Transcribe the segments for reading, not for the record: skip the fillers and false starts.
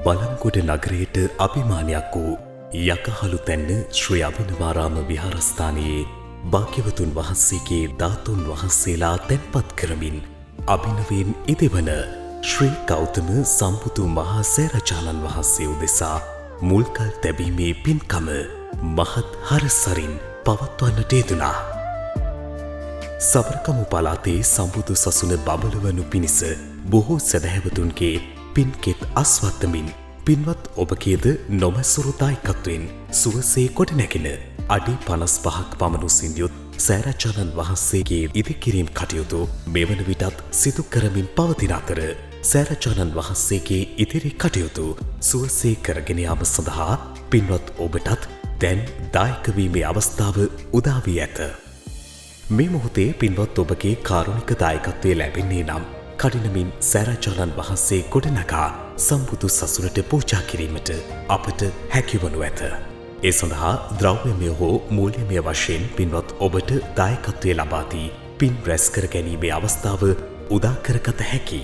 බලංගොඩ නගරයට අභිමානයක් වූ යකහලුතැන්න ශ්‍රී අභිනවාරාම විහාරස්ථානයේ භාග්‍යවතුන් වහන්සේගේ ධාතුන් වහන්සේලා තැන්පත් කරමින් අභිනවයෙන් ඉදිවන ශ්‍රී ගෞතම සම්බුදු මහා සෑරජානන් වහන්සේ උදෙසා මුල්කල් තැබීමේ පින්කම මහත් හරසරින් පවත්වන්නට යෙදුණා. සබරකමු පළාතේ සම්බුදු සසුන බබළුවනු පිණිස බොහෝ සැදැහැවතුන්ගේ පින්කෙත් අස්වත්තමින් පින්වත් ඔබගේද නොමැසුරු දායකත්වයෙන් සුවසේ ගොඩනැගෙන අඩි 55ක් පමණ උසින් යුත් සෑරජානන් වහන්සේගේ ඉදිකිරීම් කටයුතු මෙවන විටත් සිදු කරමින් පවතින අතර, සෑරජානන් වහන්සේගේ ඉදිරි කටයුතු සුවසේ කරගෙන යාම සඳහා පින්වත් ඔබටත් දැන් දායක වීමේ අවස්ථාව උදා වී ඇත. මේ මොහොතේ පින්වත් ඔබගේ කාරුණික දායකත්වය ලැබෙන්නේ නම් කඩිනමින් සෑරජානන් වහන්සේ ගොඩනගා සම්බුදු සසුනට පූජා කිරීමට අපට හැකිවනු ඇත. ඒ සඳහා ද්‍රව්‍යමය හෝ මූල්‍යමය වශයෙන් පින්වත් ඔබට දායකත්වය ලබා දී පින් රැස් කර ගැනීමේ අවස්ථාව උදා කරගත හැකි.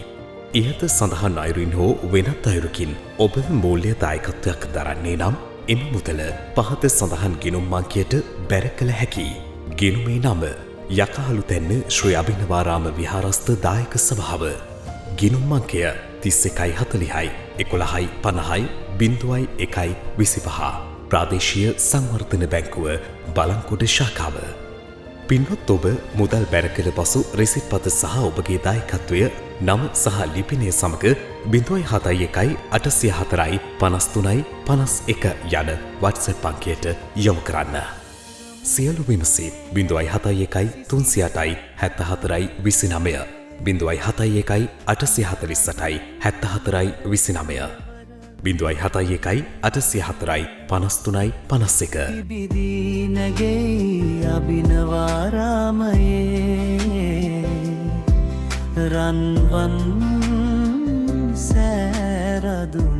ඉහත සඳහන් අයුරින් හෝ වෙනත් අයුරකින් ඔබ මූල්‍ය දායකත්වයක් දරන්නේ නම්, එම මුදල පහත සඳහන් ගිණුම් අංකයට බැර කළ හැකි. ගිණුමේ නම යකහලුතැන්න ශ්‍රී අභිනවාරාම විහාරස්ථ දායක සභාව. ගිණුම් අංකය 31 40යි 11යි 50යි 01යි 25. ප්‍රාදේශීය සංවර්ධන බැංකුව, බලංගොඩ ශාඛාව. පින්වත් ඔබ මුදල් බැර කළ පසු රිසිට් පත සහ ඔබගේ දායකත්වය නම සහ ලිපිනය සමග 071 804යි 53යි 51 යන WhatsApp අංකයට යොමු කරන්න. සියලු විමසීම් 071 308යි 74යි 29, 071 848යි 74යි 29, 071 804යි 53යි 51. පිබිදී නැගෙයි අභිනවාරාමයේ රන්වන් සෑරදුන්.